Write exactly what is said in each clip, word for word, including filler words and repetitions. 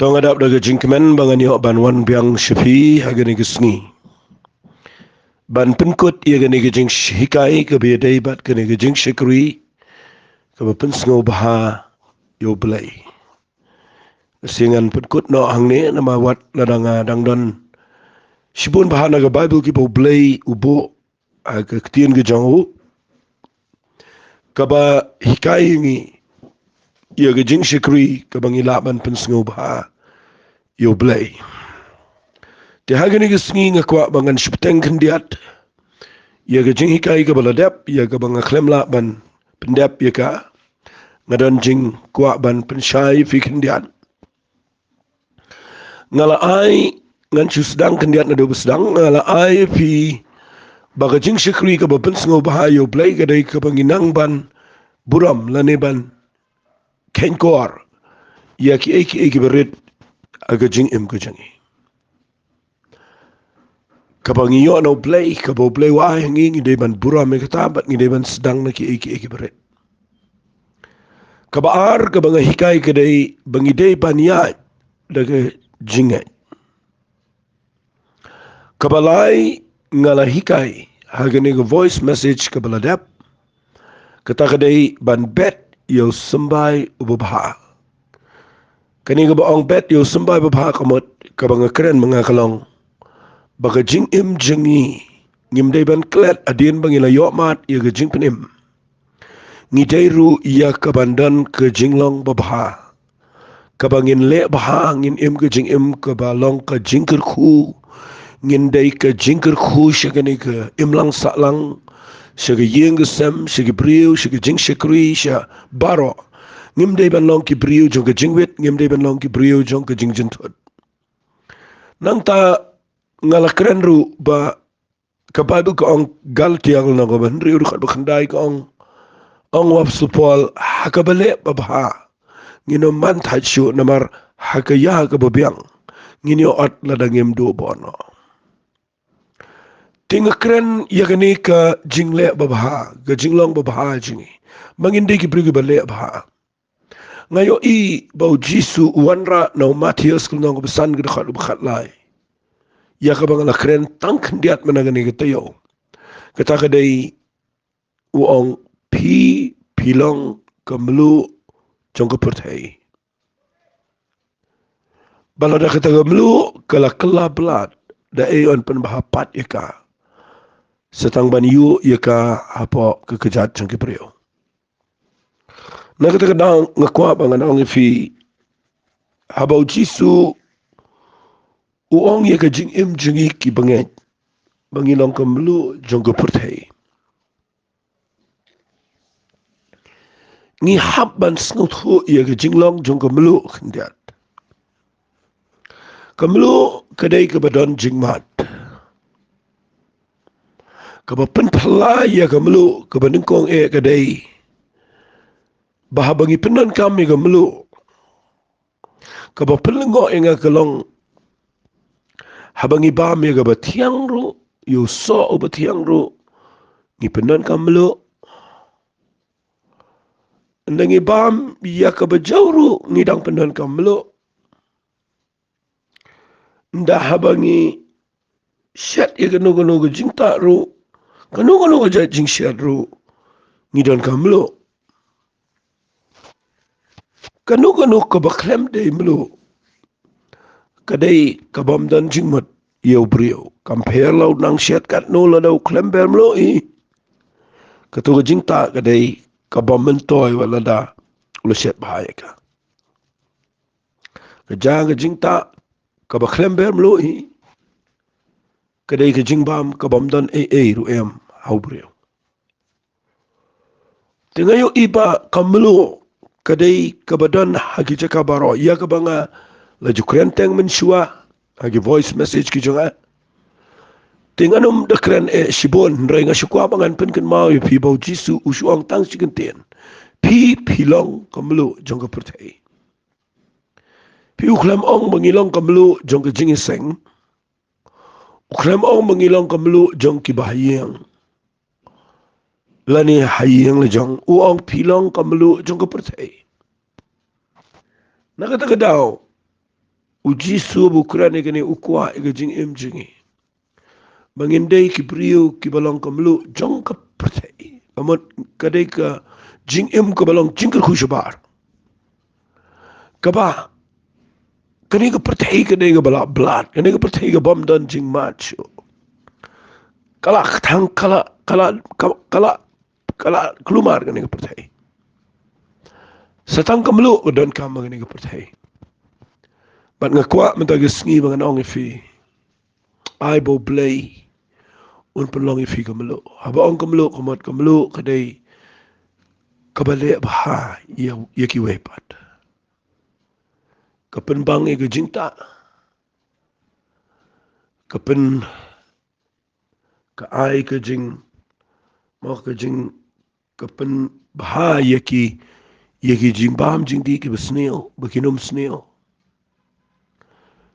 To nga dap da ka jingkmen ba ngan ïoh ban wan biang sha phi ha kane ka sngi ban pynkut ïa kane ka jinghikai kaba ïadei bad kane ka jingshakri kaba pynsngewbha ïa U Blei. Shisha ngan pynkut noh hangne namar wat lada nga dang don shibun bha na ka Baibl kiba U Blei u buh ha ka ktien ka jong u kaba hikai ïa ngi ïa ka jingshakri kaba ngi lah ban pynsngewbha ïa U Blei. Te ha kane ka sngi nga kwah ba ngan sheptieng khyndiat ïa ka jinghikai kaba la dep, ïa kaba nga khlem lah ban pyndep ïa ka. Nga don jingkwah ban pynshai phi khyndiat. Nga la ai, ngan shu sdang khyndiat naduh ba sdang, nga la ai phi ba ka jingshakri kaba pynsngewbha ïa U Blei ka dei kaba ngi nang ban burom lane ban khein kor ïa kiei kiei kiba rit ha ka jingim ka jong ngi. Kaba ngi ïoh na U Blei, kaba U Blei u ai ha ngi, ngi dei ban burom ïa kata bad ngi dei ban sdang na kiei kiei kiba rit. Kaba ar kaba nga hikai ka dei ba ngi dei ban ïaid da ka jingngeit. Kaba lai nga la hikai ha kane ka voice message kaba la dep, kata ka dei ban bet ïa u symbai uba bha. Kane kaba ong bet ïa u symbai ba bha ka mut kaba nga kren ma nga ka long ba ka jingim jong ngi ngim dei ban klet hadien ba ngi la ïoh mad ïa ka jingpynim. Ngi dei ruh ïa ka ban don ka jinglong ba bha kaba ngin leh bha, ngin im ka jingim kaba long ka jingkyrkhu. Ngin dei ka jingkyrkhu sha kane ka imlang sahlang, sha ka ïing ka sem, sha ki briew, sha ka jingshakri, sha baroh. Ngim dei ban long ki briew jong ka jingwit, ngim dei ban long ki briew jong ka jingjynthut. Nangta nga la kren ruh ba ka Baibl ka ong, Galatia ka lynnong kaba hynriew dkhot ba khyndai ka ong, ong u Apostol Paul, ha kaba leh ba bha ngin ym man thait shuh namar ha ka ïa kaba biang ngin ïoh ot lada ngim duh bor noh. Te nga kren ïa kane ka jingleh ba bha, ka jinglong ba bha jong ngi, ba ngin dei ki briew kiba leh bha. Nga ïohi ba U Jisu u wanrah na u Mathaios ka lynnong kaba san ka dkhot ba khatlai, ïa kaba nga la kren tang khyndiat mynta kane ka taïew. Kata ka dei u ong, phi phi long ka mluh jong ka pyrthei. Ba lada kata ka mluh ka la kylla blad, da ei yn pynbha pat ïa ka, sa tang ban ïuh ïa ka hapoh ka kjat jong ki briew. Na kata ka daw nga kwah ba ngan ong ïa phi, haba U Jisu u ong ïa ka jingim jong ngi ki bangeit ba ngi long ka mluh jong ka pyrthei, ngi hap ban sngewthuh ïa ka jinglong jong ka mluh khyndiat. Ka mluh ka dei kaba don jingmad. Kaba pynphylla ïa ka mluh, kaba nyngkong eh ka dei ba haba ngi pyndonkam ïa ka mluh, kaba pynlyngngoh ïa nga ka long, haba ngi bam ïa kaba thiang ruh, ïa u soh uba thiang ruh, ngi pyndonkam mluh. Ynda ngi bam ïa kaba jaw ruh, ngi dang pyndonkam mluh. Ynda haba ngi shet ïa kano kano ka jingtah ruh, kano kano ka jait jingshet ruh, ngi donkam mluh. Kano kano kaba khlem dei mluh ka dei kabym don jingmut ïa u briew. Kam pher la u nang shet katno lada u khlem ber mluh hi. Kato ka jingtah ka dei kabym myntoi wat lada u la shet bha ïa ka. Ka jong ka jingtah kaba khlem ber mluh hi ka dei ka jingbam kabym don ei ei ruh em ha u briew. Te nga ïohi ba ka mluh ka dei kaba don ha ki jaka baroh, ïa kaba nga la ju kren teng mynshuwa ha ki voice message ki jong nga. Te ngan ym da kren eh shibun, hynrei nga shu kwah ba ngan pynkynmaw ïa phi ba U Jisu u shu ong tang shi kyntien, phi phi long ka mluh jong ka pyrthei. Phi, u khlem ong ba ngi long ka mluh jong ka jingïaseng. U khlem ong ba ngi long ka mluh jong kiba ha ïing lane ha ïing la jong. U ong phi long ka mluh jong ka pyrthei. Na kata ka daw, U Jisu ba u kren ïa kane u kwah ïa ka jingim jong ngi ba ngin dei ki briew kiba long ka mluh jong ka pyrthei. Ka mut ka dei ka jingim kaba long jingkyrkhu shabar. Kaba kane ka pyrthei ka dei kaba la blad, kane ka pyrthei ka bym don jingmut shuh. Ka la kthang, ka la, ka la, ka, ka la, ka la kulmar kane ka pyrthei. Sa tang ka mluh ka donkam ha kane ka pyrthei. Bad nga kwah mynta ka sngi ba ngan ong ïa phi, ai ba U Blei un pynlong ïa phi ka mluh. Haba ong ka mluh, ka mut ka mluh ka dei kaba leh bha ïa, ïa kiwei pat. Ka pynbang ïa ka jingtah. Ka pyn, ka ai ka jing, mo, ka jing, ka pynbha ïa ki, ïa ki jingbam jingdih kiba sniew, ba kin ym sniew.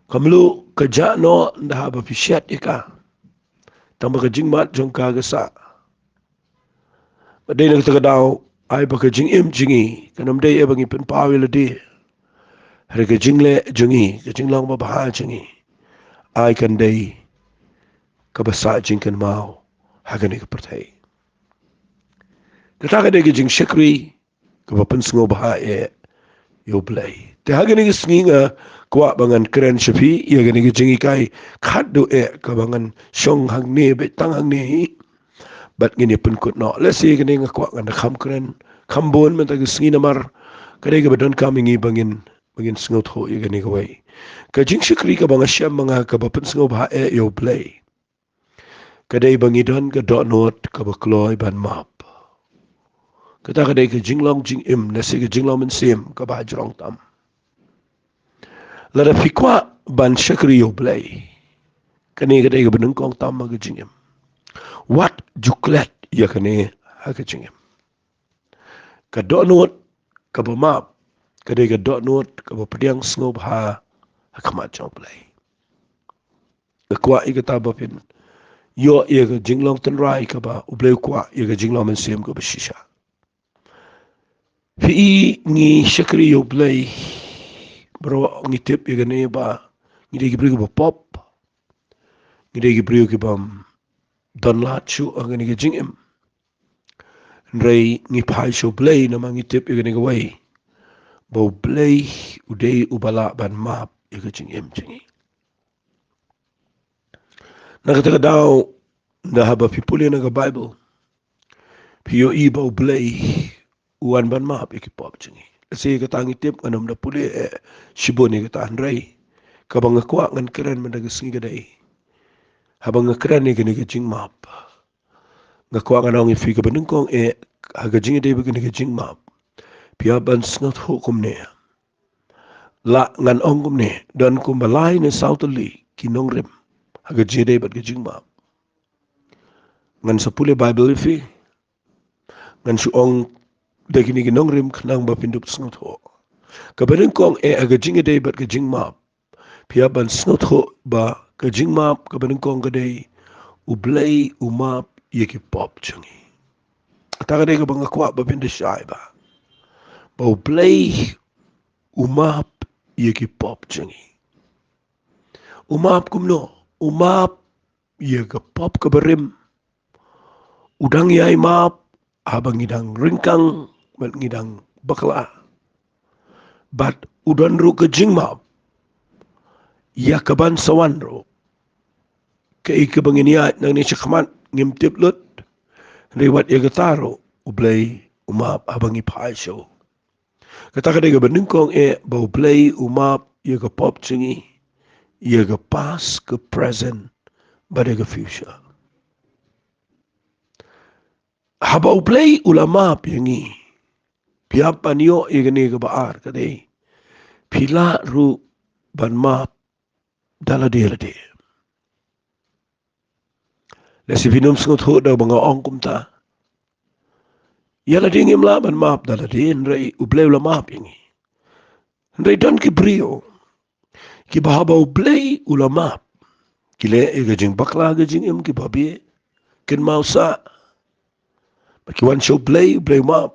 Ka mluh ka jah noh ynda haba phi shet ïa ka. Tang ba ka jingmut jong ka ka sah. Bad dei na kata ka daw, ai ba ka jingim jong ngi kan ym dei ïa ba ngi pynpaw ïa lade. Hynrei ka jingleh jong ngi, ka jinglong babha jong ngi, ai kan dei kaba sah jingkynmaw ha kane ka pyrthei. Kata ka dei ka jingshakri kaba pynsngewbha eh ïa U Blei. Te ha kane ka sngi nga kwah ba ngan kren sha phi ïa kane ka jinghikai khatduh eh kaba ngan shong hangne, beit tang hangne hi. Bad ngin ïa pynkut noh. Lehse kane nga kwah ngan da kham kren, kham bun mynta ka sngi namar ka dei kaba donkam ïa ngi ba ngin, ba ngin sngewthuh ïa kane kawei. Ka jingshakri kaba nga shem ma nga kaba pynsngewbha eh ïa U Blei, ka dei ba ngi don ka dohnud kaba kloi ban map. Kata ka dei ka jinglong jingim, lehse ka jinglong mynsiem kaba jrong tam. Lada phi kwah ban shakri ïa U Blei, kane ka dei kaba nyngkong tam ha ka jingim. Wat ju klet ïa kane ha ka jingim. Ka dohnud kaba map ka dei ka dohnud kaba pdiang sngewbha ha khmat jong U Blei. Nga kwah ïa kata ba phin ïoh ïa ka jinglong tynrai kaba U Blei u kwah, ïa ka jinglong mynsiem kaba shisha. Phi i, ngi shakri ïa U Blei, baroh ngi tip ïa kane ba ngi dei ki briew kiba pop. Ngi dei ki briew kibym don lad shuh ha kane ka jingim. Hynrei ngi phai sha U Blei namar ngi tip ïa kane kawei, ba U Blei u dei uba lah ban map ïa ka jingim jong ngi. Na kata ka daw, ynda haba phi pule na ka Baibl, phi ïohi ba U Blei u wan ban map ïa ki pop jong ngi. Lehse kata ngi tip, ngan ym da pule eh shibun ïa kata, hynrei kaba nga kwah ngan kren mynta ka sngi ka dei, haba nga kren ïa kane ka jingmap, nga kwah ngan ong ïa phi kaba nyngkong eh, ha ka jingïadei bad kane ka jingmap, phi hap ban sngewthuh kumne. La ngan ong kumne, don kumba lai ne saw tylli ki nongrim ha ka jingïadei bad ka jingmap. Ngan sa pule Baibl ïa phi. Ngan shu ong da kine ki nongrim khnang ba phin dup sngewthuh. Kaba nyngkong eh, ha ka jingïadei bad ka jingmap, phi hap ban sngewthuh ba ka jingmap kaba nyngkong ka dei U Blei u map ïa ki pop jong ngi. Kata ka dei kaba nga kwah ba phin da shai ba, ba U Blei u map ïa ki pop jong ngi. U map kumno? U map ïa ka pop kaba rim. U dang ïai map haba ngi dang ryngkang bad ngi dang bakla. Bad u don ruh ka jingmap ïa kaban sa wan ruh. Kaei kaba ngin ïaid nangne shakhmat ngim tip lut. Hynrei wat ïa kata ruh U Blei u map haba ngi phai sha u. Kata ka dei kaba nyngkong eh, ba U Blei u map ïa ka pop jong ngi, ïa ka past, ka present bad ïa ka future. Haba U Blei u la map ïa ngi, phi hap ban ïoh ïa kane kaba ar, ka dei phi lah ruh ban map da lade lade. Lehse phin ym sngewthuh da ba nga ong kumta. Ïa lade ngim lah ban map da lade, hynrei U Blei u la map ïa ngi. Hynrei don ki briew kiba haba U Blei u la map, ki leh ïa ka jingbakla ha ka jingim, kiba bieit, kynmaw sah. Ba ki wan sha U Blei, U Blei u map.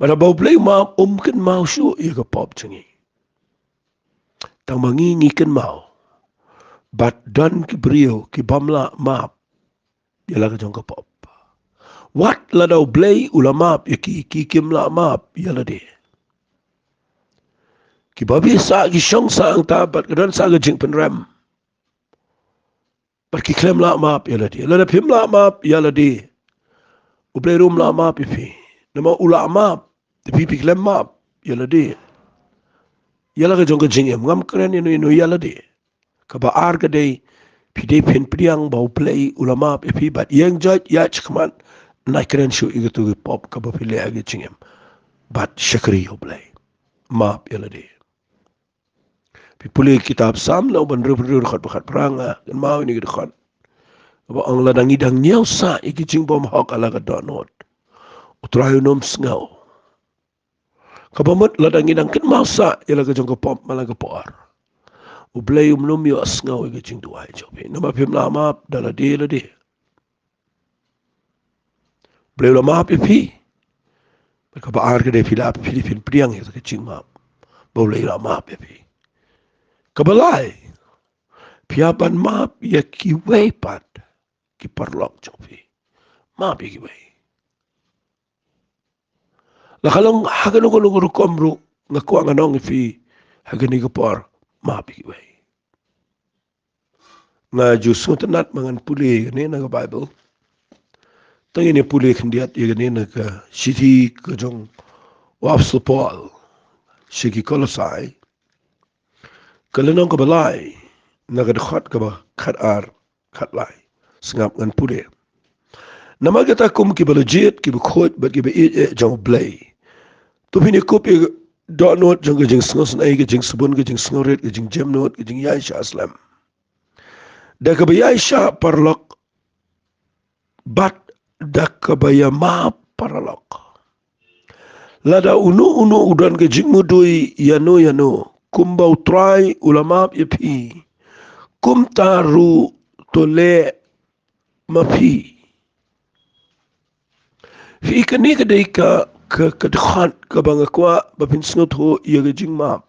Bad haba U Blei u map, um kynmaw shuh ïa ka pop jong ngi. Tang ma ngi ngi kynmaw, bad don ki briew ki bym lah map ïa la ka jong ka pop. Wat lada U Blei u la map ïa ki, ki kim lah map ïa lade. Kiba bit sah ki shong sah hangta bad ka don sah ka jingpynrem. Bad ki khlem lah map ïa lade. Lada phim lah map ïa lade, U Blei ruh um lah map ïa phi. Namar u lah map, te phi phi khlem map ïa lade. Ïa la ka jong ka jingim, ngam kren ïano ïano ïa lade. Kaba ar ka dei, phi dei phin pdiang ba U Blei u la map ïa phi bad ïeng jait ïaid shakhmat, nai kren shuh ïa katu ka pop kaba phi leh ha ka jingim. Bad shakri ïa U Blei. Map ïa lade. Phi pule kitab Salm, na u ban rip rip dkhot ba khatphra, nga kynmaw ïa kane ka dkhot. Ba ong, lada ngi dang ñiew sah ïa ki jingbymhok ha la ka dohnud, U Trai un ym sngew. Kaba mut lada ngi dang kynmaw sah ïa la ka jong ka pop man la ka por, U Blei um nym ïohsngew ïa ka jingduwai jong phi. Namar phim lah map da lade lade. U Blei u la map ïa phi. Bad kaba ar ka dei, phi lah, phi dei phin pdiang ïa ka jingmap ba U Blei u la map ïa phi. Kaba lai, phi hap ban map ïa kiwei pat ki paralok jong phi. Map ïa kiwei. La ka long ha kano kano ka rukom ruh, nga kwah ngan ong ïa phi ha kane ka por, map ïa kiwei. Nga ju sngewtynnat ba ngan pule ïa kane na ka Baibl. Tang ïa ne pule khyndiat ïa kane na ka shithi ka jong u Apostol Paul sha ki Kolosai, ka lynnong kaba lai, na ka dkhot kaba khatar, khatlai. Sngap ngan pule. Namar kata, kum kiba la jied, kiba khuid bad kiba ïeit eh jong U Blei, to phin ïakup ïa ka dohnud jong ka jingsngewsynei, ka jingsbun, ka jingsngewrit, ka jingjemnud, ka jingïaishah slem, da kaba ïaishah paralok bad da kaba ïamap paralok. Lada uno uno u don ka jingmudui ïano ïano, kumba U Trai u la map ïa phi, kumta ruh to leh ma phi. Phi, kane ka dei ka, ka, ka dkhot kaba nga kwah ba phin sngewthuh ïa ka jingmap.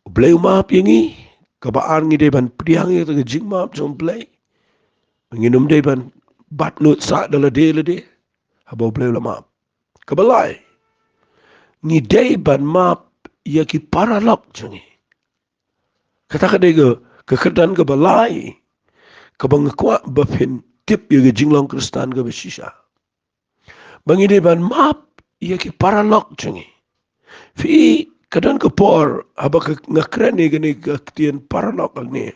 U Blei u map ïa ngi, kaba ar ngi dei ban pdiang ïa ka jingmap jong U Blei. Ngin ym dei ban bat nud sah da lade lade haba U Blei u la map. Kaba lai, ngi dei ban map ïa ki paralok jong ngi. Kata ka dei ka, ka kyrdan kaba lai kaba nga kwah ba phin tip ïa ka jinglong Khristan kaba shisha. Ba ngi dei ban map ïa ki paralok jong ngi. Phi, ka don ka por haba ka, nga kren ïa kane ka ktien paralok hangne,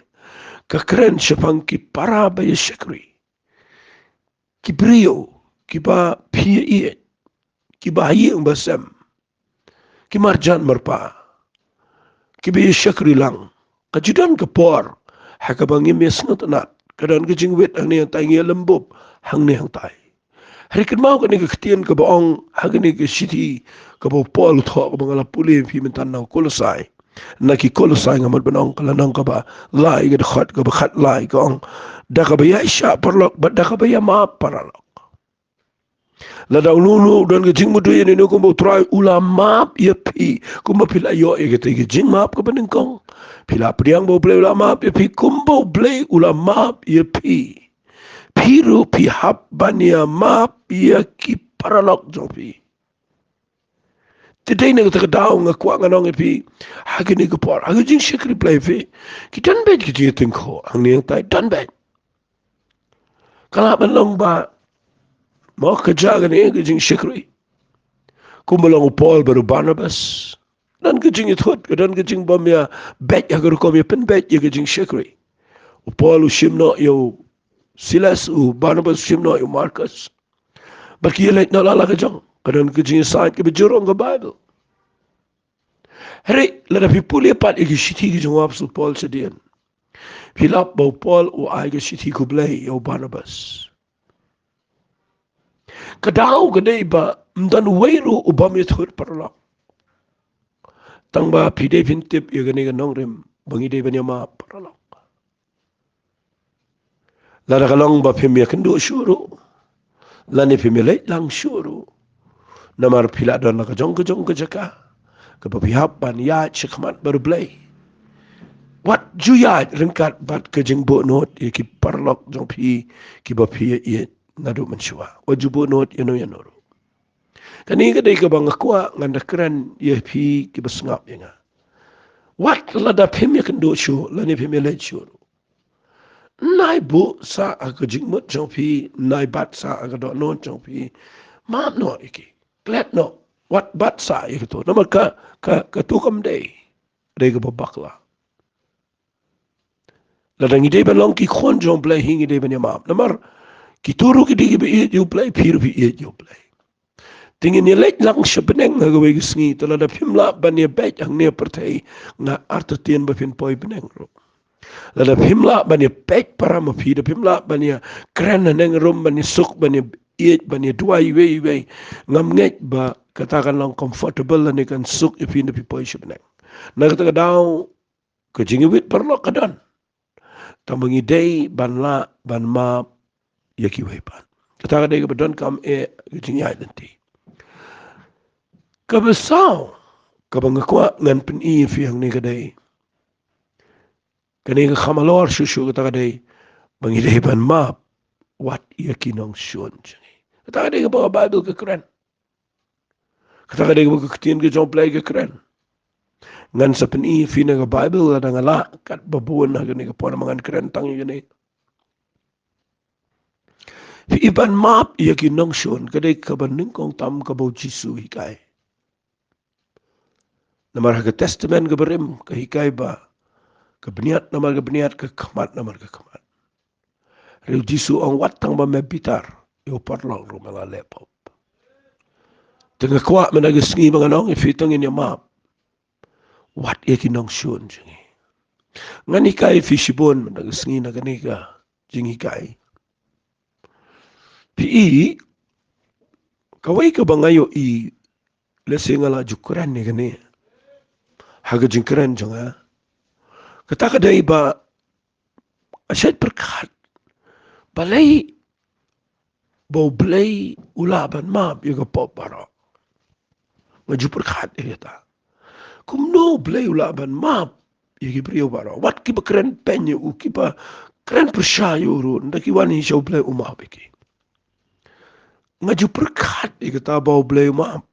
ka kren shaphang ki para ba ïa shakri, ki briew kiba phi ïeit, kiba ha ïing ba sem, ki marjan marpa, kiba ïa shakri lang. Ka ju don ka por ha kaba ngim ïa sngewtynnat, ka don ka jingwit hangne hangtai, ngi ïa lymbup hangne hangtai. Hynrei kynmaw kane ka ktien kaba ong ha kane ka shithi kaba u Paul u thoh, kaba nga la pule ïa phi mynta na u Kolosai. Na ki Kolosai, nga mut ban ong ka lynnong kaba lai, ka dkhot kaba khatlai, ka ong, da kaba ïaishah paralok bad da kaba ïamap paralok. Lada uno uno u don ka jingmudui ïano ïano, kumba U Trai u la map ïa phi, kumba phi la ïoh ïa kata ka jingmap kaba nyngkong, phi la pdiang ba U Blei u la map ïa phi, kumba U Blei u la map ïa phi, phi ruh phi hap ban ïamap ïa ki paralok jong phi. Te dei na kata ka daw nga kwah ngan ong ïa phi ha kane ka por, ha ka jingshakri Blei phi, ki don beit ki jingïatyngkhuh hangne hangtai, don beit. Ka lah ban long ba, mo, ka jia kane ka jingshakri, kumba long u Paul bad u Barnabas. Don ka jingïathut, ka don ka jingbym ïabeit ha ka rukom ïapynbeit ïa ka jingshakri. U Paul u shim noh ïa u Silas, u Barnabas u shim noh ïa u Markus. Bad ki ïaleit noh la la ka jong, ka don ka jingïasaid kaba jur, ong ka Baibl. Hynrei lada phi pule pat ïa ki shithi ki jong u Apostol Paul shadien, phi lap ba u Paul u ai ka shithi khublei ïa u Barnabas. Ka daw ka dei ba ym don uwei ruh u bym ïathut paralok. Tang ba phi dei phin tip ïa kane ka nongrim ba ngi dei ban ïamap paralok. Lada ka long ba phim ïakynduh shuh ruh, lane phim ïaleit lang shuh ruh, namar phi la don la ka jong ka jong ka jaka, kaba phi hap ban ïaid shakhmat bad U Blei. Wat ju ïaid ryngkat bad ka jingbuhnud ïa ki paralok jong phi kiba phi ïeit naduh mynshuwa. Wat ju buhnud ïano ïano ruh. Kane ka dei kaba nga kwah ngan da kren ïa phi kiba sngap ïa nga. Wat lada phim ïakynduh shuh lane phim ïaleit shuh ruh, nai buh sah ha ka jingmut jong phi, nai bat sah ha ka dohnud jong phi. Map noh ïa ki. Klet noh. Wat bat sah ïa kito. Namar ka, ka, kato kam dei. Dei kaba bakla. Lada ngi dei ban long ki khun jong U Blei hi ngi dei ban ïa map. Namar kito ruh ki dei kiba ïeit ïa U Blei, phi ruh phi ïeit ïa U Blei. Te ngin ïaleit lang sha bneng ha kawei ka sngi, te lada phim lah ban ïabeit hangne ha pyrthei, nga artatien ba phin poi bneng ruh. Lada phim lah ban ïabeit para ma phi, da phim lah ban ïakren haneng harum, ban ïasuk, ban ïa ïeit, ban ïaduwai iwei iwei, ngam ngeit ba kata kan long comfortable lane kan suk ïa phi nda phi poi sha bneng. Na kata ka daw, ka jingïawit paralok ka don. Tang ba ngi dei ban lah ban map ïa kiwei pat. Kata ka dei kaba donkam eh ka jingïaid lynti. Kaba saw, kaba nga kwah ngan pyni ïa phi hangne ka dei, kane ka kham halor shuh shuh, kata ka dei ba ngi dei ban map wat ïa ki nongshun jong ngi. Kata ka dei kaba ka Baibl ka kren. Kata ka dei kaba ka ktien ka jong U Blei ka kren. Ngan sa pyni ïa phi na ka Baibl lada nga lah, katba bun ha kane ka por, namar ngan kren tang ïa kane. Phi i ban map ïa ki nongshun, ka dei kaba nyngkong tam kaba U Jisu u hikai. Namar ha ka Testament kaba rim ka hikai ba ka bniat namar ka bniat, ka khmat namar ka khmat. Hynrei U Jisu u ong, wat tang ba me bitar ïa u paralok ruh me la leh pop. Te nga kwah mynta ka sngi ba ngan ong ïa phi, tang ngin ïa map wat ïa ki nongshun jong ngi. Ngan hikai ïa phi shibun mynta ka sngi na kane ka jinghikai. Phi i, kawei kaba nga ïohi, lehse nga la ju kren ïa kane ha ka jingkren jong nga. Kata ka dei ba nga shait pyrkhat balei ba U Blei u lah ban map ïa ka pop baroh. Nga ju pyrkhat ïa kata. Kumno U Blei u lah ban map ïa ki briew baroh? Wat kiba kren peng ïa u, kiba kren pyrshah ïa u ruh, ynda ki wan hi sha U Blei u map ïa ki. Nga ju pyrkhat ïa kata ba U Blei u map.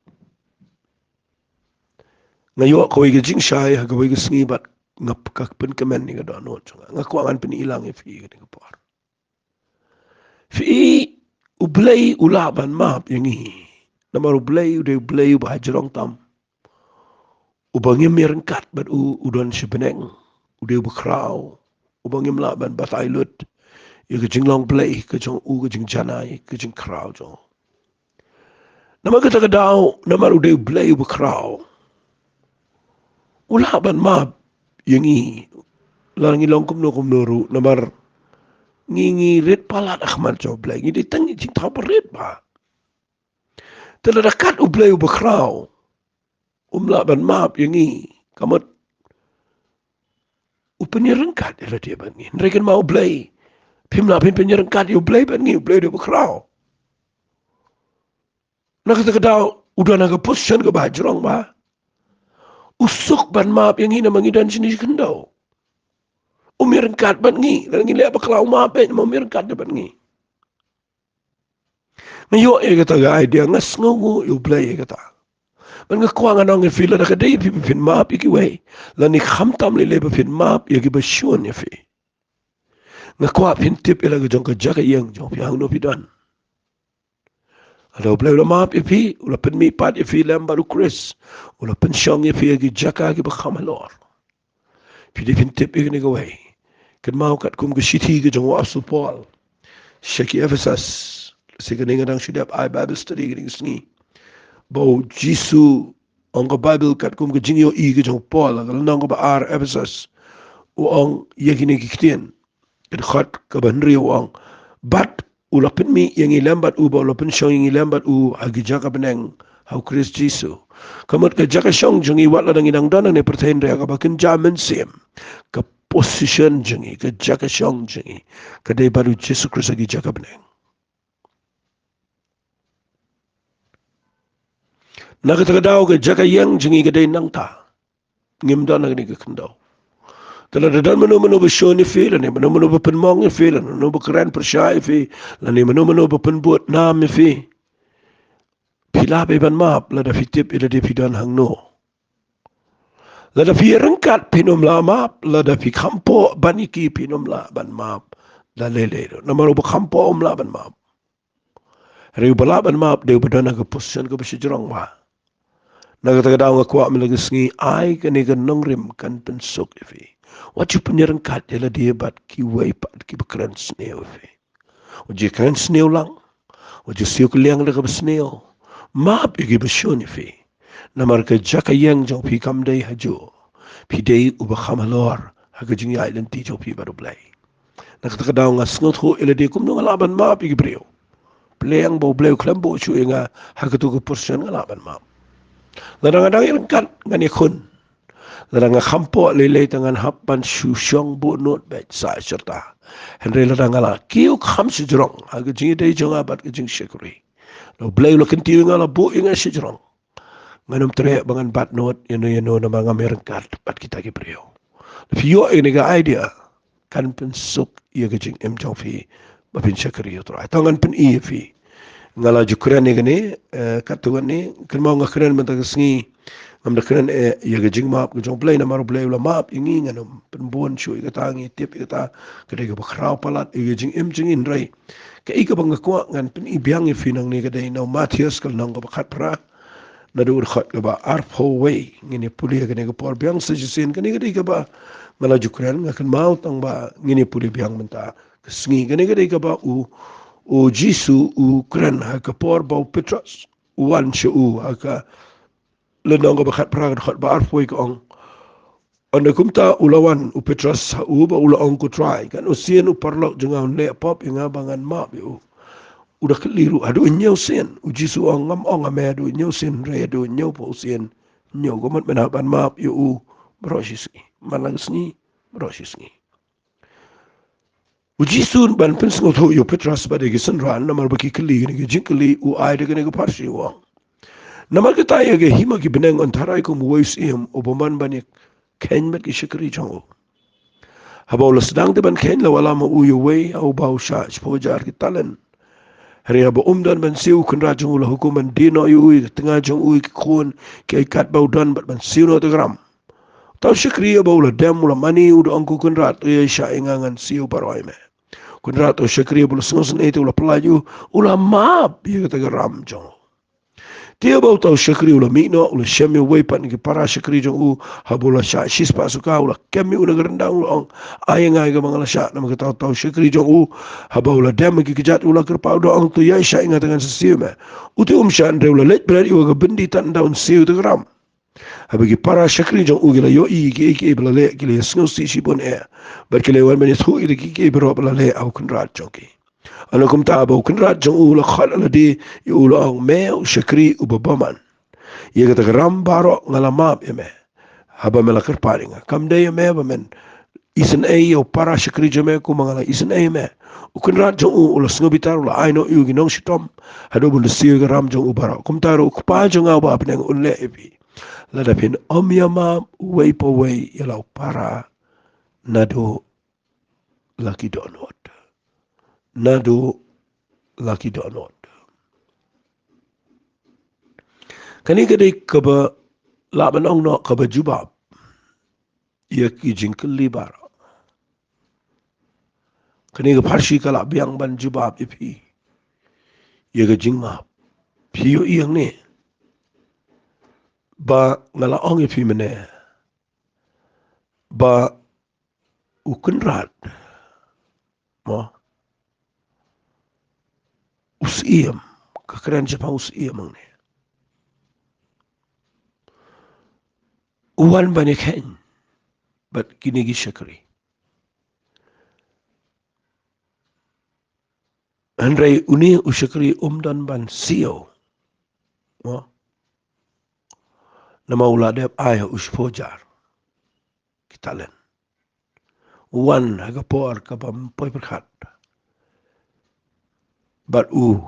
Nga ïoh kawei ka jingshai ha kawei ka sngi bad nga pyn-, ka pynkmen ïa ka dohnud jong nga. Nga kwah ngan pyni lang ïa phi ïa kane ka por. Phi i, U Blei u lah ban map ïa ngi. Namar U Blei u dei U Blei uba hajrong tam, uba ngim ïaryngkat bad u, u don sha bneng. U dei uba khraw, uba ngim lah ban batai lut ïa ka jinglong Blei ka jong u, ka jingjanai, ka jingkhraw jong u. Namar kata ka daw, namar u dei U Blei uba khraw, u lah ban map ïa ngi, lada ngi long kumno kumno ruh, namar ngi, ngi rit palat ha khmat jong U Blei, ngi dei tang ki jingthaw barit bha. Te lada kat U Blei uba khraw um lah ban map ïa ngi, ka mut u pynïaryngkat ïa lade bad ngi. Hynrei kynmaw, U Blei, phim lah phin pynïaryngkat ïa U Blei bad ngi, U Blei u dei uba khraw. Na kata ka daw u don ha ka position kaba hajrong bha. U suk ban map ïa ngi namar ngi don shane shi khyndew. Um ïaryngkat bad ngi, lada ngi leh bakla u map beit namar um ïaryngkat bad ngi. Nga ïoh ïa kata ka idea, nga sngewnguh ïa U Blei ïa kata. Bad nga kwah ngan ong ïa phi, lada ka dei ïa phi ba phin map ïa kiwei, lane khamtam lei lei ba phin map ïa kiba shun ïa phi, nga kwah phin tip ïa la ka jong ka jaka ïing jong phi, hangno phi don. Lada U Blei u la map ïa phi, u la pynmih pat ïa phi lem bad U Khrist, u la pynshong ïa phi ha ki jaka kiba kham halor, phi dei phin tip ïa kane kawei. Kynmaw katkum ka shithi ka jong u apostol Paul sha ki Ephesus, sha kane nga dang shu dep ai Bible study kane ka sngi, ba U Jisu, ong ka Baibl katkum ka jingïohi ka jong u Paul ha ka lynnong kaba ar Ephesus, u ong ïa kine ki ktien. Ka dkhot kaba hynriew u ong, bad u la pynmih ïa ngi lem bad u, ba u la pynshong ïa ngi lem bad u ha ki jaka bneng ha U Khrist Jisu. Ka mut ka jaka shong jong ngi, wat lada ngi dang don hangne ha pyrthei, hynrei ha kaba kynja mynsiem, ka position jong ngi, ka jaka shong jong ngi, ka dei bad U Jisu Khrist ha ki jaka bneng. Na kata ka daw ka jaka ïeng jong ngi ka dei nangta. Ngim don ha kane ka khyndew. Te lada don mano mano ba shun ïa phi, lane mano mano ba pynmong ïa phi, lane mano ba kren pyrshah ïa phi, lane mano mano ba pynbud nam ïa phi, phi lah beit ban map lada phi tip ïa lade phi don hangno. Lada phi ryngkat phin ym lah map, lada phi kham poh ban ïa ki phin ym lah ban map. Da lei lei ruh. Namar uba kham poh um lah ban map. Hynrei uba lah ban map dei uba don ha ka position kaba shajrong bha. Na kata ka daw nga kwah mynta ka sngi ai kane ka nongrim kan pynsuk ïa phi. Wat ju pynïaryngkat ïa lade bad kiwei pat kiba kren sniew ïa phi. Wat ju kren sniew lang. Wat ju siew kylliang da kaba sniew. Map ïa kiba shun ïa phi. Namar ka jaka ïeng jong phi kam dei hajuh. Phi dei uba kham halor ha ka jingïaid lynti jong phi bad U Blei. Na kata ka daw nga sngewthuh ïa lade kumno nga lah ban map ïa ki briew. Pyrshang ba U Blei u khlem buh shuh ïa nga ha katu ka position nga lah ban map. Lada nga dang ïaryngkat ngan ïakhun. Lada nga kham poh lei lei te ngan hap ban shu shong buh nud beit sa sharta. Hynrei lada nga la kiew kham shajrong ha ka jingïadei jong nga bad ka jingshakri, U Blei u la kyntiew ïa nga, la buh ïa nga shajrong. Ngan ym treh ba ngan bat nud ïano ïano namar ngam ïaryngkat bad kita ki briew. Phi ïoh ïa kane ka idea kan pynsuk ïa ka jingim jong phi ba phin shakri ïa U Trai. Te ngan pyni ïa phi. Nga la ju kren ïa kane, eh, katto katne, kynmaw nga kren mynta ka sngi. Ngam da kren, eh, ïa ka jingmap ka jong U Blei namar U Blei u la map ïa ngi, ngan ym pynbun shuh ïa kata, ngi tip ïa kata. Ka dei kaba khraw palat ïa ka jingim jong ngi, hynrei kaei kaba nga kwah ngan pyni biang ïa phi nangne ka dei na u Mathaios ka lynnong kaba khatphra. Naduh u dkhot kaba arphew wei ngin ïa pule ha kane ka por biang sa shisien. Kane ka dei kaba nga la ju kren, nga kynmaw tang ba ngin ïa pule biang mynta ka sngi. Kane ka dei kaba u, u Jisu u kren ha ka por ba u Petros u wan sha u ha ka lynnong kaba khatphra ka dkhot ba arphew wei ka ong. Hynda kumta u la wan u Petros ha u bad u la ong, Ko Trai, katno sien u paralok jong nga un leh pop ïa nga ba ngan map ïa u? U da kylli ruh, haduh hynñiew sien? U Jisu u ong, Ngam ong ha me haduh hynñiew sien, hynrei haduh hynñiewphew sien hynñiew. Ka mut men hap ban map ïa u baroh shi sngi. Man la ka sngi, baroh shi sngi. U Jisu un ban pynsngewthuh ïa u Petros bad ïa ki synran namar ba ki kylli kane ka jingkylli, u ai da kane ka pharshi, u ong, Namar kata ïa ka hima ki bneng yn tharai kum uwei u syiem u bymman ban ïa kheiñ bad ki shakri jong u. Haba u la sdang te ban kheiñ, la wallam ha u ïa uwei ha uba u shah shiphew hajar ki talent. Hynrei haba um don ban siew, u kynrad jong u la hukum ban die noh ïa u ïa ka tnga jong u, ïa ki khun, ki ei katba u don, bad ban siew noh ïa ka ram. Uta u shakri haba u la dem, u la mane, u da ong, Ko kynrad, to ïaishah ïa nga, ngan siew baroh ïa me. Kynrad, uta u shakri haba u la sngewsynei te u la pyllait ïa u, u la map ïa kata ka ram jong u. Te haba uta u shakri u la mih noh, u la shem ïa uwei pat na ki para shakri jong u. Haba u la shah shispah suka, u la kem ïa u na ka ryndang, u la ong, Ai ïa nga ïa kaba nga la shah. Namar kata uta u shakri jong u, haba u la dem ha ki kjat, u la kyrpad, u da ong, To ïaishah ïa nga, te ngan sa siew ïa me. U te um shah, hynrei u la leit bret ïa u ha ka byndi tad ynda un siew ïa ka ram. Haba ki para shakri jong u ki la ïohi ïa kiei kiei ba la leh, ki la ïasngewsih shibun eh, bad ki la wan ban ïathuh ïa kiei kiei baroh ba la leh ha u kynrad jong ki. Hynda kumta haba u kynrad jong u u la khot ha lade ïa u, u la ong, Me u shakri uba bymman, ïa kata ka ram baroh nga la map ïa me, haba me la kyrpad ïa nga. Kam dei ïa me ba men isynei ïa u para shakri jong me kumba nga la isynei ïa me? U kynrad jong u u la sngewbitar, u la ai noh ïa u ki nongshitom haduh ba un da siew ïa ka ram jong u baroh. Kumta ruh u Kpa jong nga uba ha bneng un leh ïa phi, lada phin ym ïa map uwei pa uwei ïa la u para naduh la ki dohnud. Naduh la ki dohnud. Kane ka dei kaba lah ban ong noh kaba jubab ïa ki jingkylli baroh. Kane ka pharshi ka lah biang ban jubab ïa phi ïa ka jingmap. Phi ïohi hangne ba nga la ong ïa phi mynne ba u kynrad, mo, u syiem, ka kren shaphang u syiem hangne, u wan ban ïakheiñ bad kine ki shakri. Hynrei une u shakri um don ban siew, mo, namar u la dep ai ha u shiphew hajar ki talent. U wan ha ka por kaba ym poi pyrkhat bad u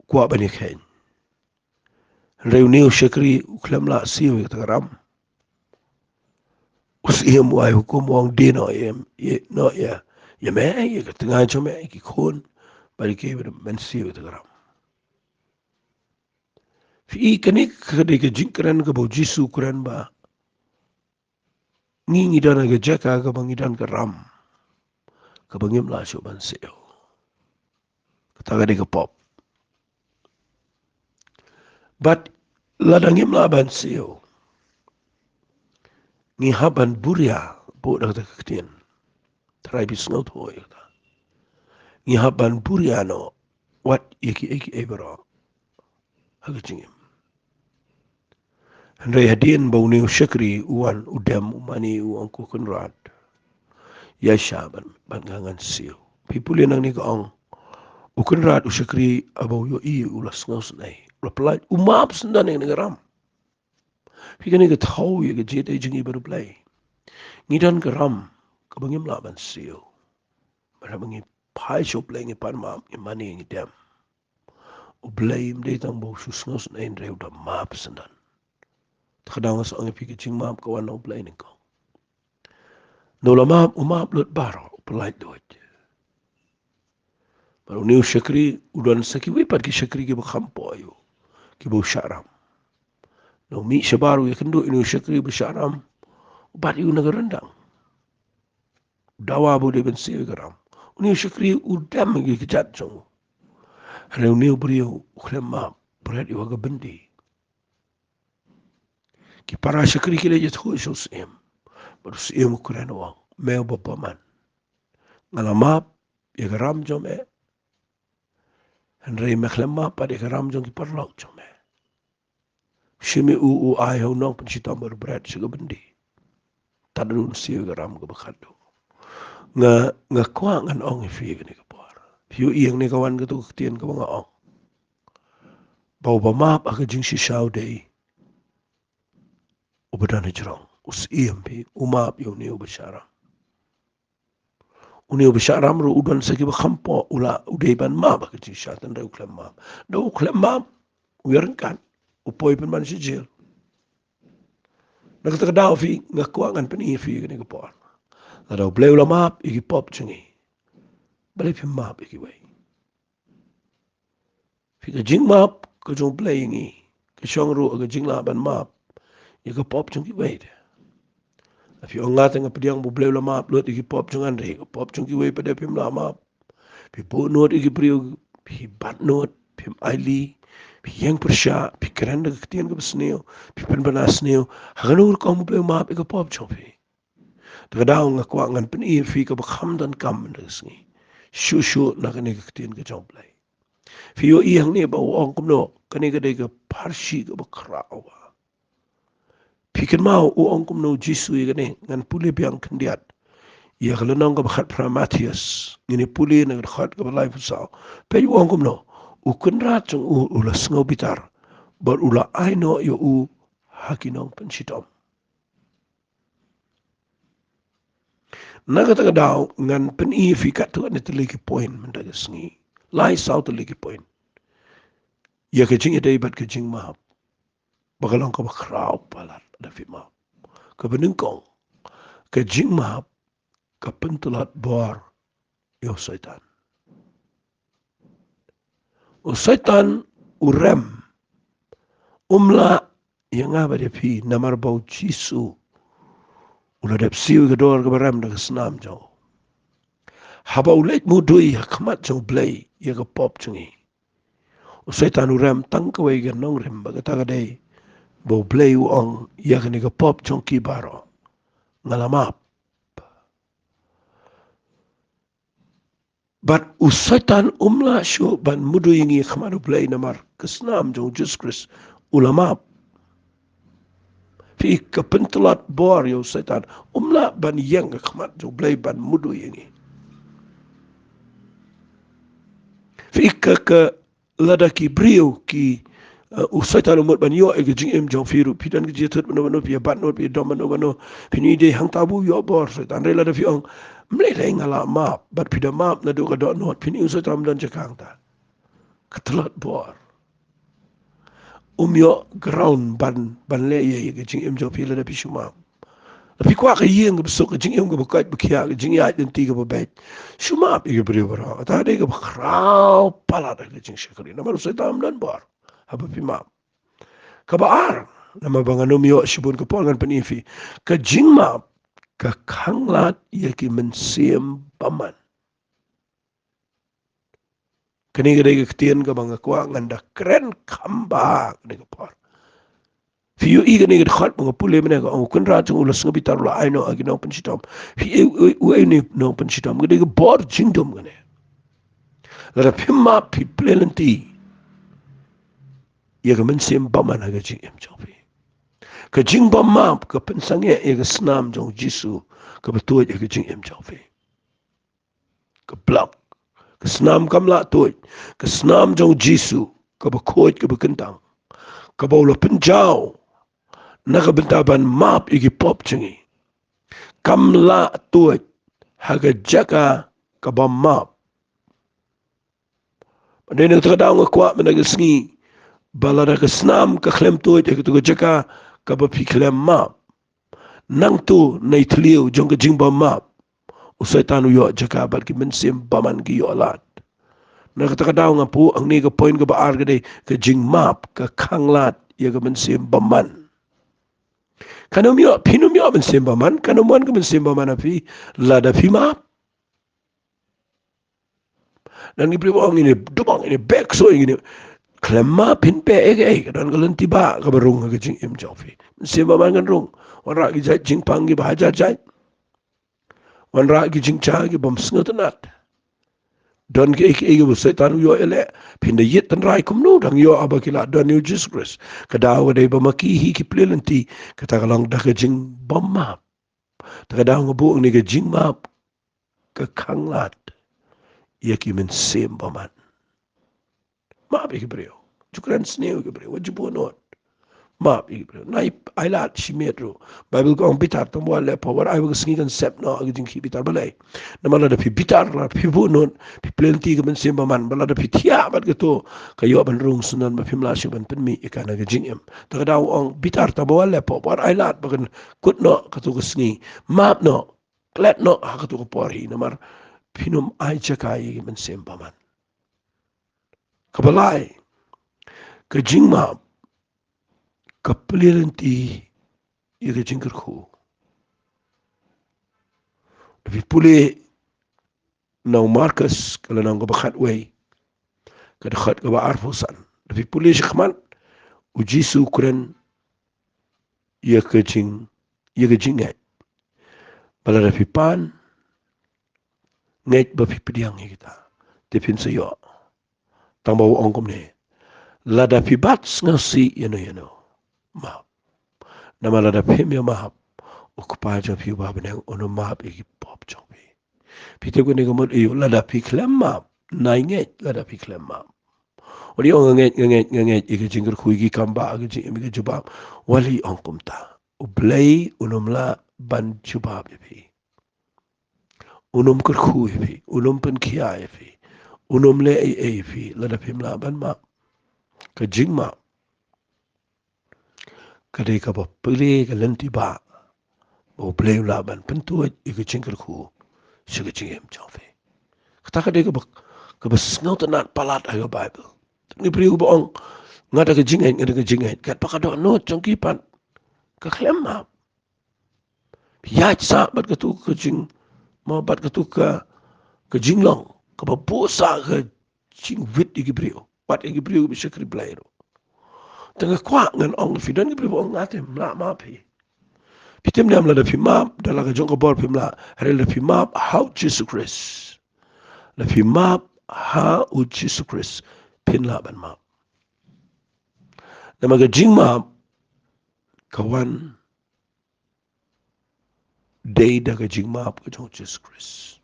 kwah ban ïakheiñ. Hynrei une u shakri u khlem lah siew ïa kata ka ram. U syiem u ai hukum, u ong, die noh ïa, ïa, noh ïa, ïa me, ïa ka tnga jong me, ïa ki khun, bad ïa kiei ba dei ban siew ïa kata ka ram. Phi i, kane ka dei ka jingkren kaba u Jisu u kren ba ngi, ngi don ha ka jaka kaba ngi don ka ram kaba ngim lah shuh ban siew. Kata ka dei ka pop. Bad lada ngim lah ban siew, ngi hap ban buh ïa, buh da kata ka ktien. Trai, phi sngewthuh ïa kata. Ngi hap ban buh ïa noh wat ïa kiei kiei baroh ha ka jingim. Hynrei hadien ba une u shakri u wan, u dem, u mane, u ong, ko Kynrad, ïaishah ban, ban nga ngan siew. Phi pule nangne ka ong, u Kynrad, u shakri, haba u ïohi u la sngewsynei, u la pyllait, u map syndon ïa kane ka ram. Phi, kane ka thew ïa ka jingïadei jong ngi bad U Blei. Ngi don ka ram kaba ngim lah ban siew. Bad haba ngi phai sha U Blei, ngi pan map, ngi mane, ngi dem, U Blei ym dei tang ba u shu sngewsynei, hynrei u da map syndon. Te ka daw nga sa ong ïa phi, ka jingmap ka wan na U Blei nyngkong. Haba u la map, u map lut baroh, u pyllait lut. Bad une u shakri u don sa kiwei pat ki shakri kiba kham pop ïa u, kiba u shah ram. Haba u mih shabar, u ïakynduh ïa une u shakri ba shah ram, u bat ïa u na ka ryndang. U dawa ba u dei ban siew ïa ka ram. Une u shakri u dem ïa ka kjat jong u. Hynrei une u briew u khlem map, u pret ïa u ha ka byndi. Ki para shakri ki leit ïathuh sha u syiem. Bad u syiem u kren, u ong, me uba bymman, nga la map ïa ka ram jong me, hynrei me khlem map pat ïa ka ram jong ki paralok jong me. Shim ïa u, u ai ha u nongpynshitom bad u bret sha ka byndi. Tad haduh un siew ïa ka ram kaba khatduh. Nga, nga kwah ngan ong ïa phi kane ka por. Phi ïohi, hangne ka wan kato ka ktien kaba nga ong, ba uba map ha ka jingshisha u dei uba don hajrong. U syiem, phi, u map ïa une uba shah ram. Une uba shah ram ruh u don sa kiba kham pop, u la, u dei ban map ha ka jingshisha, hynrei u khlem map. Haba u khlem map, u ïaryngkat, u poi pynban sha jel. Na kata ka daw, phi, nga kwah ngan pyni ïa phi kane ka por, lada U Blei u la map ïa ki pop jong ngi, balei phim map ïa kiwei? Phi, ka jingmap ka jong U Blei ïa ngi ka shong ruh ha ka jinglah ban map ïa ka pop jong kiwei de. Lada phi ong, nga te nga pdiang ba U Blei u la map lut ïa ki pop jong nga, hynrei ka pop jong kiwei pat de phim lah map. Phi buh nud ïa ki briew, phi bat nud, phim ailad, phi ïeng pyrshah, phi kren da ka ktien kaba sniew, phi pynbna sniew, ha kano ka rukom U Blei u map ïa ka pop jong phi? Te ka daw nga kwah ngan pyni ïa phi kaba kham donkam mynta ka sngi, shuh shuh na kane ka ktien ka jong U Blei. Phi ïohi hangne ba u ong kumno, kane ka dei ka pharshi kaba khraw. Phi kynmaw u ong kumno u Jisu ïa kane? Ngan pule biang khyndiat ïa ka lynnong kaba khatphra Mathaios, ngin ïa pule na ka dkhot kaba laiphew saw. Peit u ong kumno, u Kynrad jong u u la sngew bitar bad u la ai noh ïa u ha ki nongpynshitom. Na kata ka daw ngan pyni ïa phi katto katne tylli ki point mynta ka sngi. Lai saw tylli ki point ïa ka jingïadei bad ka jingmap, ba ka long kaba khraw palat lada phi map. Kaba nyngkong, ka jingmap ka pyntlot bor ïa u Soitan. U Soitan u rem, um lah ïa nga bad ïa phi, namar ba u Jisu u la dep siew ïa ka dor kaba rem da ka snam jong u. Haba u leit mudui ha khmat jong U Blei ïa ka pop jong ngi, u Soitan u rem tang kawei ka nongrim, ba kata ka dei ba U Blei u ong, ïa kane ka pop jong ki baroh nga la map. Bad u Soitan um lah shuh ban mudui ïa ngi ha khmat U Blei, namar ka snam jong u Jisu Khrist u la map. Phi, ka pyntlot bor ïa u Soitan, um lah ban ïeng ha khmat jong U Blei ban mudui ïa ngi. Phi, ka, ka, lada ki briew ki, eh, u Soitan u mut ban ïoh ïa ka jingim jong phi ruh, phi don ka jingïathuh bad uno bad uno, phi ïa bat nud, phi ïa dom bad uno bad uno, phin ïohi dei hangta ba u ïoh bor u Soitan. Hynrei lada phi ong, mlei lei nga la map, bad phi da map naduh ka dohnud, phin ïohi u Soitan um don jaka hangta. Ka tlot bor. um ïoh ground ban, ban leh ïa, ïa ka jingim jong phi lada phi shu map. Lada phi kwah ka ïing kaba suk, ka jingim kaba koit ba khiah, ka jingïaid lynti kaba beit, shu map ïa ki briew baroh. Kata ka dei kaba khraw palat ha ka jingshakri. Namar u Soitan um don bor haba phi map. Kaba ar, namar ba ngan ym ïoh shibun ka por, ngan pyni ïa phi. Ka jingmap ka khanglad ïa ki mynsiem bymman. Kane ka dei ka ktien kaba nga kwah ngan da kren kham bha kane ka por. Phi ïohi kane ka dkhot ba nga pule mynne, ka ong, u Kynrad jong u la sngewbitar, u la ai noh ha ki nongpynshitom. Phi ïohi, u, u, u, une u nongpynshitom, ka dei ka bor jingdum kane. Lada phim map, phi plie lynti ïa ka mynsiem bymman ha ka jingim jong phi. Ka jingbym map ka pynsangeh ïa ka snam jong u Jisu kaba tuid ha ka jingim jong phi. Ka block. Ka snam kam lah tuid. Ka snam jong u Jisu kaba khuid, kaba kyntang, kaba u la pynjaw na ka bynta ban map ïa ki pop jong ngi, kam lah tuid ha ka jaka kaba map. Dei na kata ka daw nga kwah mynta ka sngi ba lada ka snam ka khlem tuid ha kata ka jaka kaba phi khlem map, nangta na i thliew jong ka jingbym map, u Soitan u ïoh jaka bad ki mynsiem bymman ki ïoh lad. Na kata ka daw nga buh hangne ka point kaba ar, ka dei ka jingmap ka khanglad ïa ka mynsiem bymman. Kan ym ïoh, phin ym ïoh mynsiem bymman, kan ym wan ka mynsiem bymman ha phi lada phi map. Don ki briew ba ong, ngin ïa dubok, ngin ïa beh ksuid, ngin ïa khlem map, phin beh ei ei, ka don ka lynti ba kaba rung ha ka jingim jong phi. Mynsiem bymman kan rung. Wanrah ki jait jingpang kiba hajar jait. Wanrah ki jingshah ki bym sngewtynnat. Don kiei kiei kiba u Soitan u ïoh ïaleh. Phin da ïit tynrai kumno, dang ïoh haba ki la don ïa u Jisu Khrist. Ka daw ka dei ba ma ki hi ki plie lynti, kata ka long da ka jingbym map. Te ka daw nga buh hangne ka jingmap ka khanglad ïa ki mynsiem bymman. Map ïa ki briew. Ju kren sniew ïa ki briew, wat ju buh nud. Map ïa ki briew. Nai ai lad shimet ruh. Baibl ka ong bitar tang ba wat leh pop, wat ai ba ka sngi kan sep noh ha ka jingkhih bitar. Balei? Namar lada phi bitar, lada phi buh nud, phi plie lynti ïa ka mynsiem bymman, ba lada phi thiah bad kato, ka ïoh ban rung syndon ba phim lah shuh ban pynmih ïa ka na ka jingim. Te ka daw ong bitar tang ba wat leh pop, wat ai lad ba kan kut noh kato ka sngi. Map noh. Klet noh ha kato ka por hi, namar phin ym ai jaka ïa ki mynsiem bymman. Kaba lai, ka jingmap ka plie lynti ïa ka jingkyrkhu. Lada phi pule na u Markos, ka lynnong kaba khatwei, ka dkhot kaba arphew san. Lada phi pule shakhmat, u Jisu u kren ïa ka jing, ïa ka jingngeit. Ba lada phi pan, ngeit ba phi pdiang ïa kita, te phin sa ïoh. Tang ba u ong kumne, lada phi bat sngewsih ïano ïano, map. Namar lada phim ïa map, u Kpa jong phi uba ha bneng un ym map ïa ki pop jong phi. Phi tip kane ka mut aïu? Lada phi khlem map, nai ngeit lada phi khlem map. Wat ïa ong nga ngeit, nga ngeit, nga ngeit ïa ka jingkyrkhu, ïa ki kam ba, ïa ka jingim, ïa ka jubab. Wat ïa ong kumta. U Blei un ym lah ban jubab ïa phi. Un ym kyrkhu ïa phi, un ym pynkhiah ïa phi, un ym leh ei ei ïa phi lada phim lah ban map. Ka jingmap ka dei kaba plie ka lynti ba, ba U Blei u lah ban pyntuid ïa ka jingkyrkhu sha ka jingim jong phi. Kata ka dei kaba, kaba sngewtynnat palat ha ka Baibl. Te ki briew ba ong, nga da ka jingngeit, nga da ka jingngeit, katba ka dohnud jong ki pat ka khlem map. Ïaid sah bad katu ka jing, mo, bad katu ka, ka jinglong kaba buh sah ka jingwit ïa ki briew, wat ïa ki briew kiba shakri Blei ruh. Te nga kwah ngan ong, phi don ki briew ba ong nga te map, map phi. Phi tip ne em, lada phi map da la ka jong ka bor phim lah, hynrei lada phi map ha U Jisu Khrist, lada phi map ha U Jisu Khrist, phin lah ban map. Namar ka jingmap ka wan dei da ka jingmap ka jong U Jisu Khrist.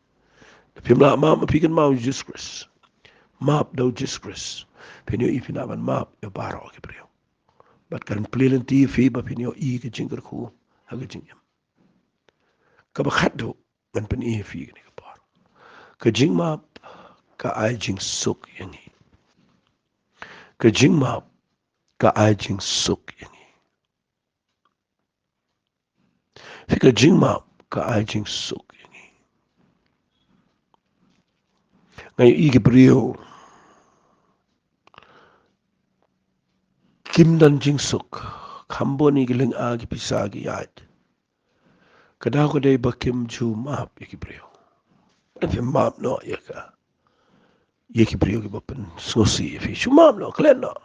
Lada phim lah map, ma phi kynmaw U Jisu Khrist. Map da U Jisu Khrist, phin ïohi phin lah ban map ïa baroh ki briew. Bad kan plie lynti ïa phi ba phin ïohi ka jingkyrkhu ha ka jingim. Kaba khatduh ngan pyni ïa phi kane ka por. Ka jingmap ka ai jingsuk ïa ngi. Ka jingmap ka ai jingsuk ïa ngi. Phi, ka jingmap ka ai jingsuk ïa ngi. Nga ïohi ki briew kim don jingsuk, kham bun ïa ki lynga, ki pisa, ki ïaid. Ka daw ka dei ba kim ju map ïa ki briew. Lada phi map noh ïa ka, ïa ki briew kiba pynsngewsih ïa phi, shu map noh, klet noh.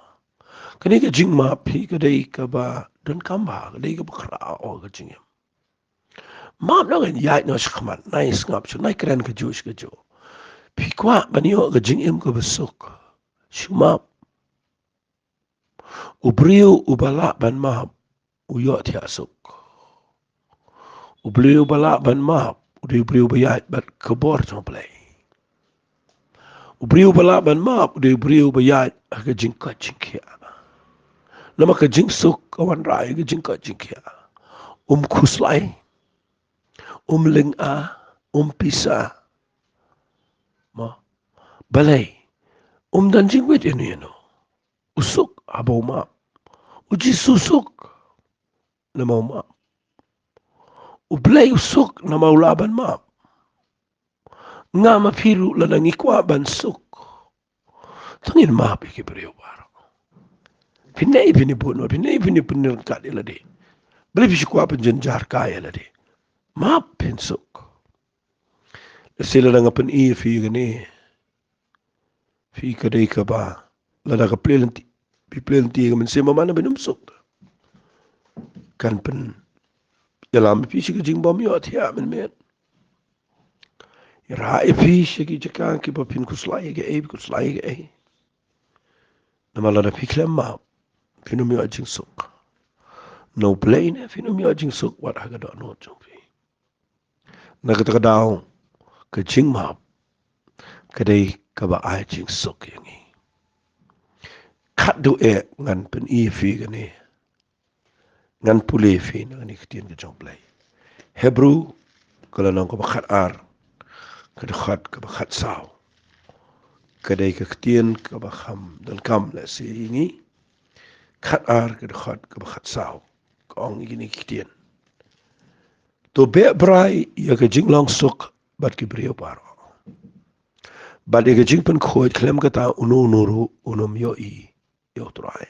Kane ka jingmap phi ka dei kaba donkam bha, ka dei kaba khraw ha ka jingim. Map noh, kan ïaid noh shakhmat, nai sngap shuh, nai kren kajuh sha kajuh. Phi kwah ban ïoh ka jingim kaba suk, shu map. U briew uba lah ban map u ïoh thiah suk. U briew uba lah ban map u dei u briew uba ïaid bad ka bor jong U Blei. U briew uba lah ban map u dei u briew uba ïaid ha ka jingkoit jingkhiah. Namar ka jingsuk ka wanrah ïa ka jingkoit jingkhiah. Um khuslai, um lynga, um pisa. Mo, balei? Um don jingwit ïano ïano. U suk haba u map. U Jisu u suk namar u map. U Blei u suk namar u lah ban map. Nga ma phi ruh lada ngi kwah ban suk, to ngin map ïa ki briew baroh. Phin ïa, phin ïa bun, phin ïa, phin ïa pynryngkat ïa lade. Balei phi shu kwah pynjynjar kai ïa lade? Map phin suk. Lehse lada nga pyni ïa phi kane, phi, ka dei kaba lada ka plie lynti, phi plie lynti ka mynsiem, ma man ba ym suk, kan pynïalam ïa phi sha ka jingbymïohthiah mynmiet. Ïarah ïa phi sha ki jaka kiba phin khuslai ïa kaei, phi khuslai ïa kaei. Namar lada phi khlem map, phin ym ïoh jingsuk. Na U Blei ne phin ym ïoh jingsuk wat ha ka dohnud jong phi. Na kata ka daw ka jingmap ka dei kaba ai jingsuk ïa ngi. Khadduh eh ngan pyni ïa phi kane. Ngan pule ïa phi na kane ka ktien ka jong U Blei. Hebru ka lynnong kaba khatar, ka dkhot kaba khatsaw. Ka dei ka ktien kaba kham donkam lehse ïa ngi. Khatar ka dkhot kaba khatsaw. Ka ong ïa kine ki ktien. To beh brai ïa ka jinglong suk bad ki briew baroh, bad ïa ka jingpynkhuid khlem kata uno uno ruh un ym ïohi ïa U Trai.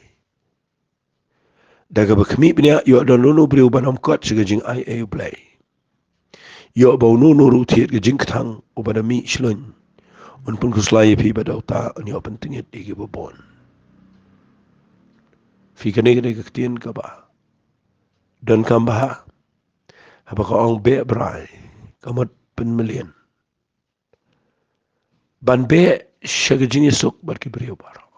Da kaba khmih bniah ïoh don uno uno u briew uba ym kot sha ka jingaiei U Blei. Ïoh ba uno uno ruh u thied ka jingkthang uba da mih shlun. Un pynkhuslai ïa phi bad da uta un ïoh pyntngit ïa kiba bun. Phi, kane ka dei ka ktien kaba donkam bha. Haba ka ong beh brai, ka mut pynmlien. Ban beh sha ka jingïasuk bad ki briew baroh.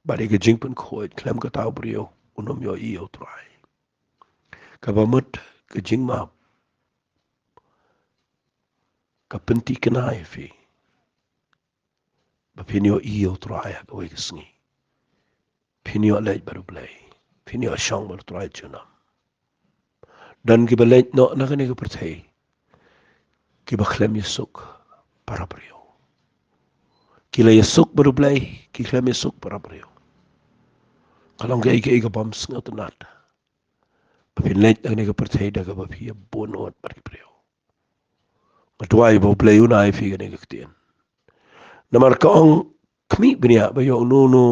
Bad ïa ka jingpynkhuid khlem kata u briew un ym ïohi ïa U Trai. Kaba mut ka jingmap ka pynthikna ïa phi ba phin ïohi ïa U Trai ha kawei ka sngi. Phin ïoh leit bad U Blei. Phin ïoh shong bad U Trai junom. Don kiba leit noh na kane ka pyrthei kiba khlem ïasuk para briew. Ki la ïasuk bad U Blei, ki khlem ïasuk para briew. Ka long kaei kaei ka bym sngewtynnat ba phin leit na kane ka pyrthei da kaba phi ïa bun ot bad ki briew. Nga duwai ba U Blei un ai phi kane ka ktien. Namar ka ong khmih bniah ba ïoh uno uno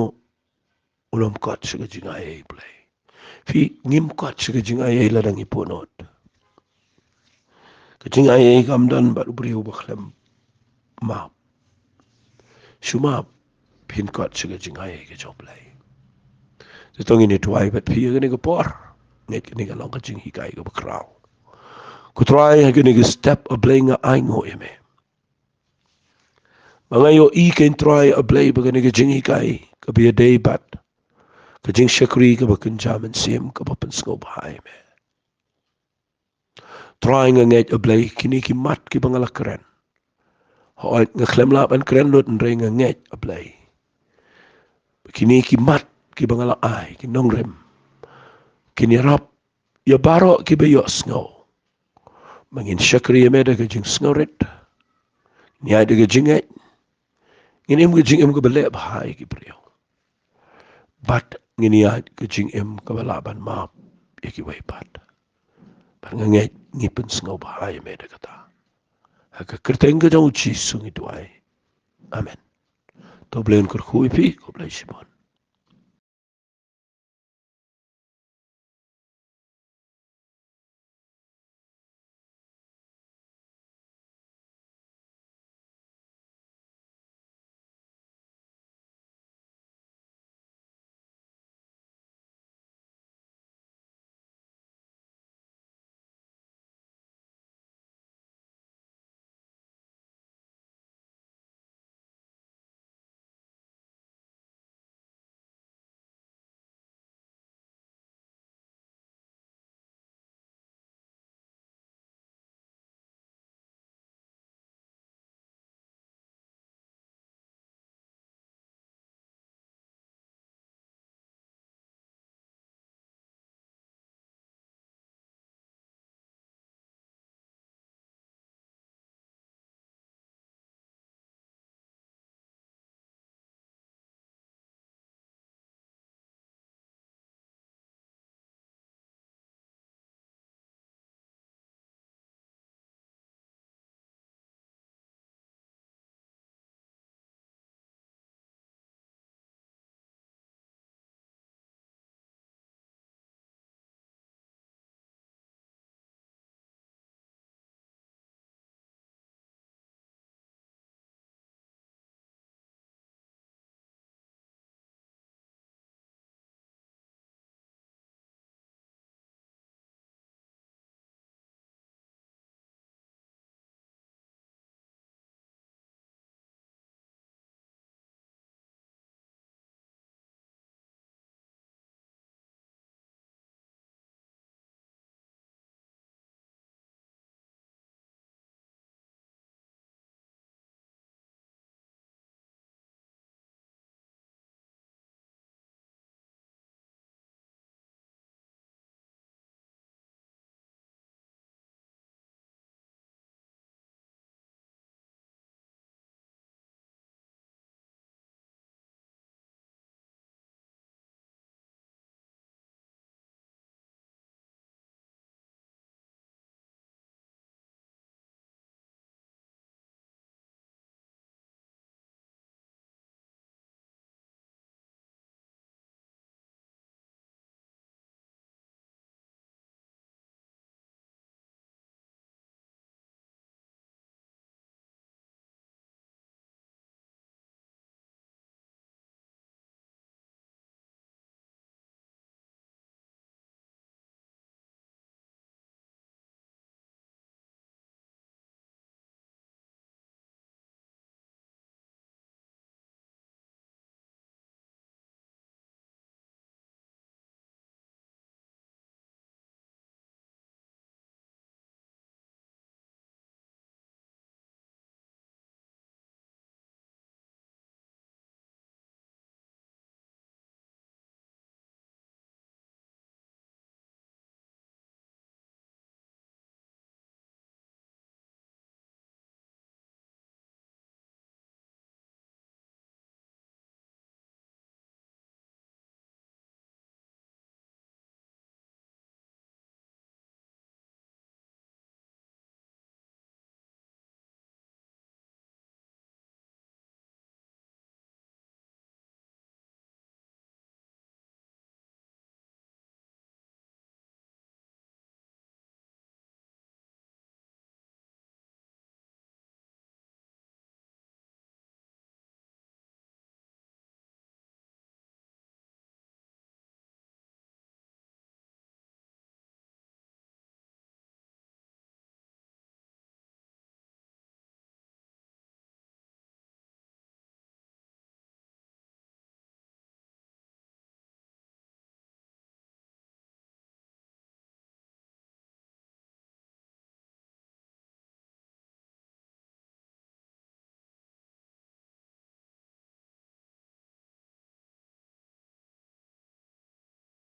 un ym kot sha ka jingaiei Blei. Phi, ngim kot sha ka jingaiei lada ngi bun ot. Ka jingaiei kam don bad u briew ba khlem map. Shu map, phin kot sha ka jingaiei ka jong U Blei. Te to ngin ïa duwai bad phi ha kane ka por. Ngeit kane ka long ka jinghikai kaba khraw. Ko Trai, ha kane ka step, A Blei, nga ainguh ïa me. Ba nga ïohi, ko Trai A Blei, ba kane ka jinghikai kaba ïadei bad ka jingshakri kaba kynja mynsiem kaba pynsngewbha ïa me. Trai, nga ngeit A Blei, kine ki mat kiba nga la kren, hooid nga khlem lah ban kren lut, hynrei nga ngeit A Blei, kine ki mat kiba nga la ai, ki nongrim, kin ïarap ïa baroh kiba ïohsngew. Ba ngin shakri ïa me da ka jingsngewrit, ngin ïaid da ka jingngeit, ngin im ka jingim kaba leh bha ïa ki briew. Bad ngin ïaid ka jingim kaba lah ban map ïa kiwei pat. Bad nga ngeit ngi pynsngewbha ïa me da kata. Ha ka kyrteng ka jong u Jisu ngi duwai. Amen. To Blei un kyrkhu ïa phi, khublei shibun.